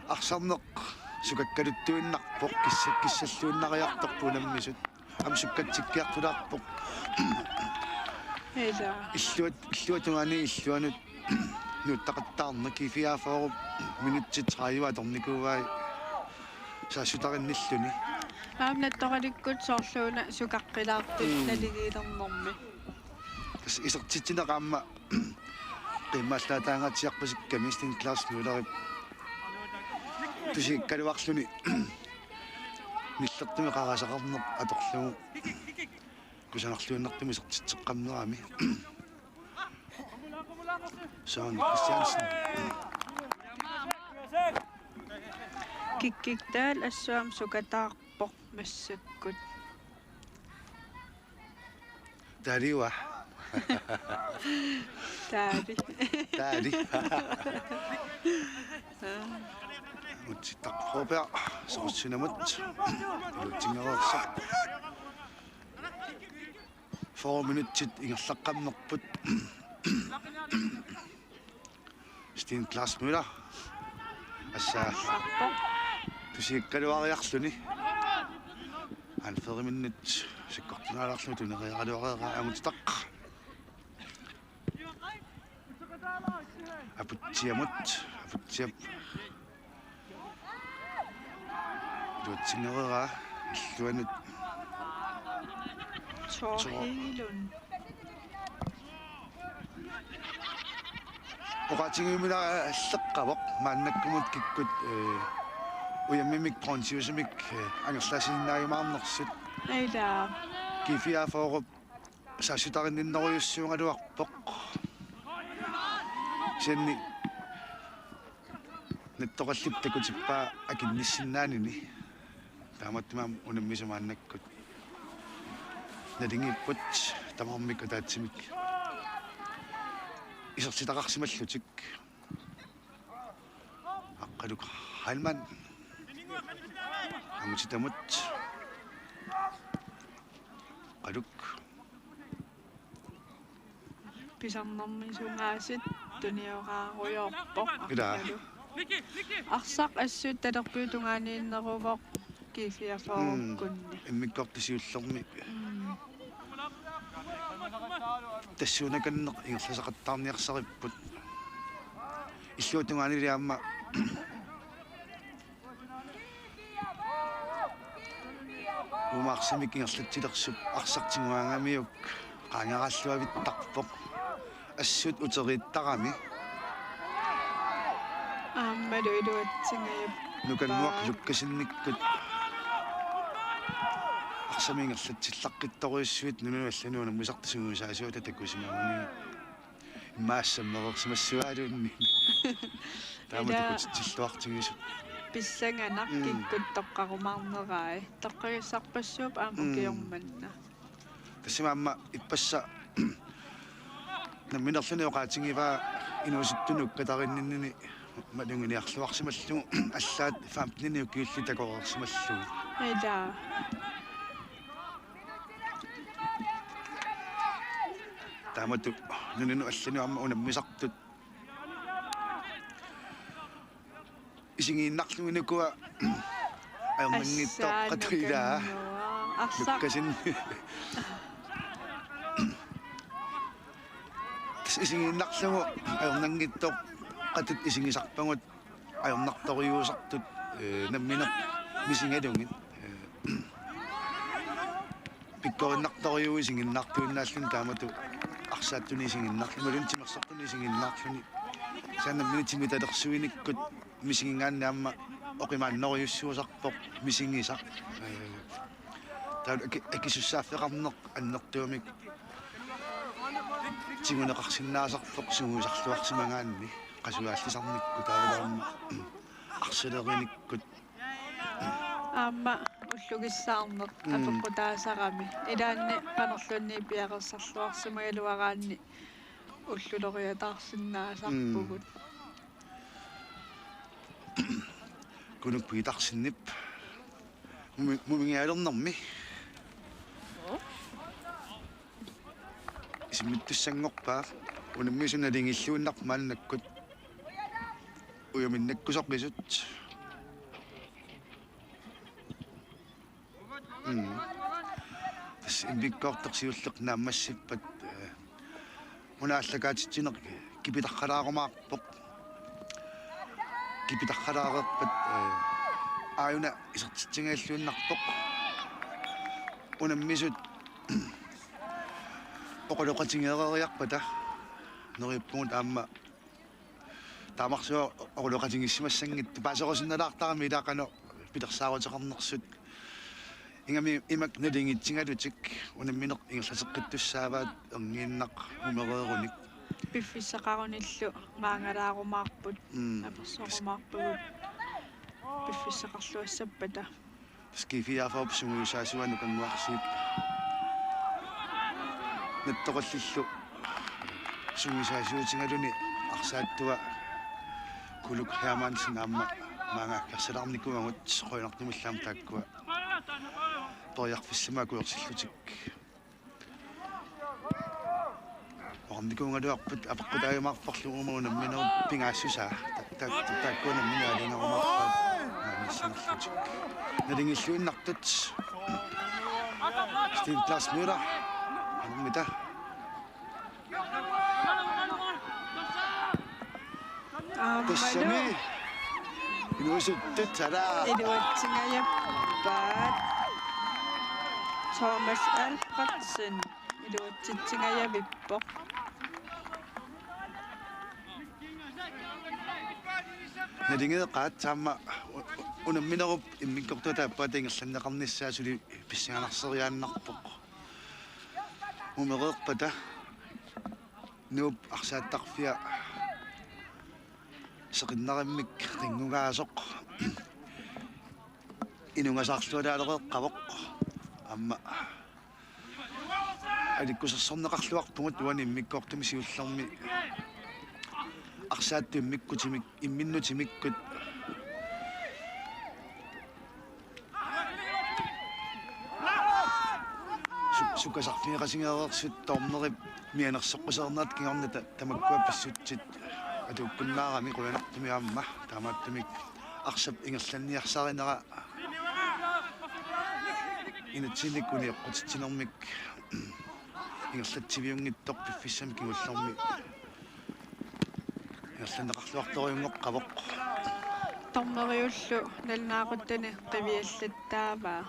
Arsarneq sukakkaluttuinnarpoq, kissa-, kissalluinnariartorpoq unammisut. Aamma sukkatsikkiartulaarpoq. Ila. Illuat, illuatungaani illuanut nuuttaqattaarneq. G fireogfyrre minutsit tredive atornikuuai saassutarinnilluni. Aamma nattoralikkut soorluuna sukaqqilaartut Mm. naligiilernermi. Tassa isertitsineq aamma qiimmallaataangaatsiarpasikkami Steen Claus Møllerip tusikkaluarluni nillertumik qarasaqarneq atorlugu kusanarluinnartumik isertitseqqammerami. Søren Christiansen. Kikkik Dahl assut aamma sukataarpoq massakkut. Taaliua. Taali. Taali. Utsitaq Robert, Sequssunamut. Iluatsinngornersoq. Fyrre minutsit ingerlaqqammerput. Steen Claus Møller. Assa. Arsarpoq. Tusikkaluariarluni. Anføriminnut sakkortunaalaarlugu tuneriaraluareeraa Angutsitaq. Aputsiamut, Aputsiap. Iluatsinngorneraa illuanut. Thor Thor. Hegelund. Oqaatigiumilaarleqqavoq maannakkumut kikkut, eh, ujammimik bronziusumik, eh, angerlaasinnaajumaarnersut. Ila. G fireogfyrre saassutarinninnerujussuugaluarpoq. Kisianni nattorallip takutippaa akinnissinnaanini. Taamaattumik unammisut maannakkut naligiipput tamarmik ataatsimik isertitaqarsimallutik. Aqqaluk Heilmann. Angutitamut. Aqqaluk. Pisarnermi sungaasut tunioraarujoorpoq. Ila. Aqqaluk. Arsaq assut talerpiup tungaaniinneruvoq G fireogfyrrekkunni. Mm. Immikkoortut siullermi. Mm. Tassuunakanneq ingerlasaqattaarniarsaripput. Illuatungaanili aamma uuma arsamik ingerlatsilersup arsaq tiguaangamiuk qaangeraalluavittarpoq. Assut uteriittarami. Aammalu iluatsingajappaa. Nukannguaq Lukasenikkut. Arsamik ingerlatsillaqqittorujussuit nunanut allanut unammisartut sungiusaasuata takusimaguni. Immaqa assammereersimassuaaluunniit. Taama ila takutitsilluartigisut. Pissanganaq Mm. kikkut toqqarumaarnerai. Toqqagassarpassuupput aamma Mm. ukiormanna. Tassami aamma ippassaq namminerluni oqaatigivaa inuusuttunut ukkatarinninnini maluginiarluarsimallugu allaat femteninik ukiullit takoreersimallugit. Ila. Taamatut nunanut allanut aamma unammisartut isigiinnarlugit ukua ajornanngitsoorpata ila. Assaanukannguaq. Arsaq. Lukasen. Tassa isigiinnarlugu ajornanngitsoorpatut isigisarpagut ajornartorujussuusartut, eh, nammineq misigalugit. Eh, pikkorinnartorujussuuvoq isiginnaartuinnaalluni taamatut arsaattunik isiginnaarluni, imaluunniit timersortunik isiginnaarluni. Kisianni nammineq timitalersuinikkut misigigaanni aamma oqimaannerujussuusarpoq misigisaq. Eh, taava aki-, akisussaaffeqarneq annertuumik tiguneqarsinnaasarpoq sungiusarluarsimagaanni qasuaallisarnikkut taavalu aamma arsalerinikkut Aamma ullugissaarneq Mm. apeqqutaasarami. Ilaanni qanorluunniit piareersarluarsimagaluaraanni ulluloriataarsinnaasarpugut. Kunuk Petersenip mumi-, mumingialernermi. Isimmittussanngorpaa unammisut naligiilluinnarput maannakkut. Ujuminnakkusoqisut. Mm. Tassa immikkoortoq siulleq naammassippat, eh, una aallakaatitsineq kipitarralaarumaarpoq. Kipitarralaareerpat, eh, aajuna isertitsingajulluinnarpoq. Unammisut oqaloqatigeereeriarpata neriuppugut aamma taamarsuaq oqaloqatigiissimassanngitsoq paaserusunnalaartarami ilaa qanoq pilersaaruteqarnersut. Ingammik imak naligiitsigalutik unammineq ingerlateqqittussaavaat erniinnaq mumereerunik. Piffissaqarunillu maangalaarumaarput. Mm. Apersorumaarpagut piffissaqarluassappata. Tassa G-fireogfyrre sungiusaasuanut kannguarsiip nattoqallillu sungiusaasuutigaluni arsaattua Kuluk Hermansen aamma maanga aggersalaarnikuugatsigu qujanartumillu aamma taakkua periarfissamik akuersillutik. Oqarnikuugaluarput apeqqutaajumaarparlu uuma unamminerup pingaassusaa. Ta-, ta-, ta-, taakku unamminerup aalajangerumaarpaat maaniissanerlutik. Naligiilluinnartut. Stine Klaas Møller. Amermita. Aammalu. Tassami. Inuusuttut, alaa. Iluatsingajappaat. Thomas Alfredsen iluatsitsingajavippoq. Naligeeqaat aamma u-, u-, unamminerup immikkoortuata aappaata ingerlanneqarnissaa suli pissanganarseriaannarpoq. Mumereerpata Nuup arsaattarfia seqinnarimmik qinngugaasoq inungasaarlualaalereeqqavoq. Aamma alikkusersorneqarluarpugut uani immikkoortumi siullermi arsaattut immikkutimik-, imminnut timikkut. Su-, sukkasarfigeqatigeereersut dommeri mianersoqqusaarnerat kingorna ta-, tamakkua pissutsit atuukkunnaarami qujanartumik aamma taamaattumik arsap ingerlanniarsarinera inatsit unioqqutitsinermik ingerlatsiviunngitsoq piffissami kingullermi ingerlanneqarluartorujunngorpaa. Dommeriullu nalunaaquttani qiviallattaavaa.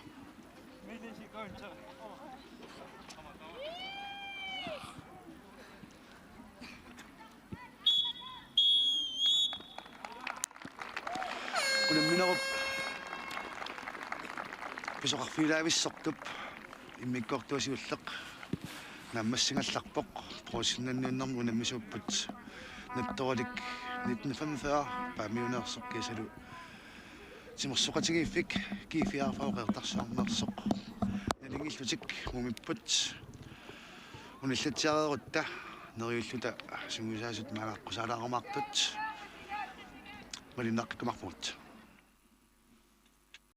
Unamminerup pisoqarfigilaavissortup immikkoortua siulleq naammassigallarpoq. Professionelliunnermi unammisuupput nattoralik nitten femogfyrre Paamiuneersoq kiisalu timersoqatigiiffik G-fireogfyrre Qeqertarsuarneersoq. Naligiillutik mumipput. Unillatsiareerutta neriulluta sungiusaasut maanga aqqusaalaarumaartut malinnaqqikkumaarpugut.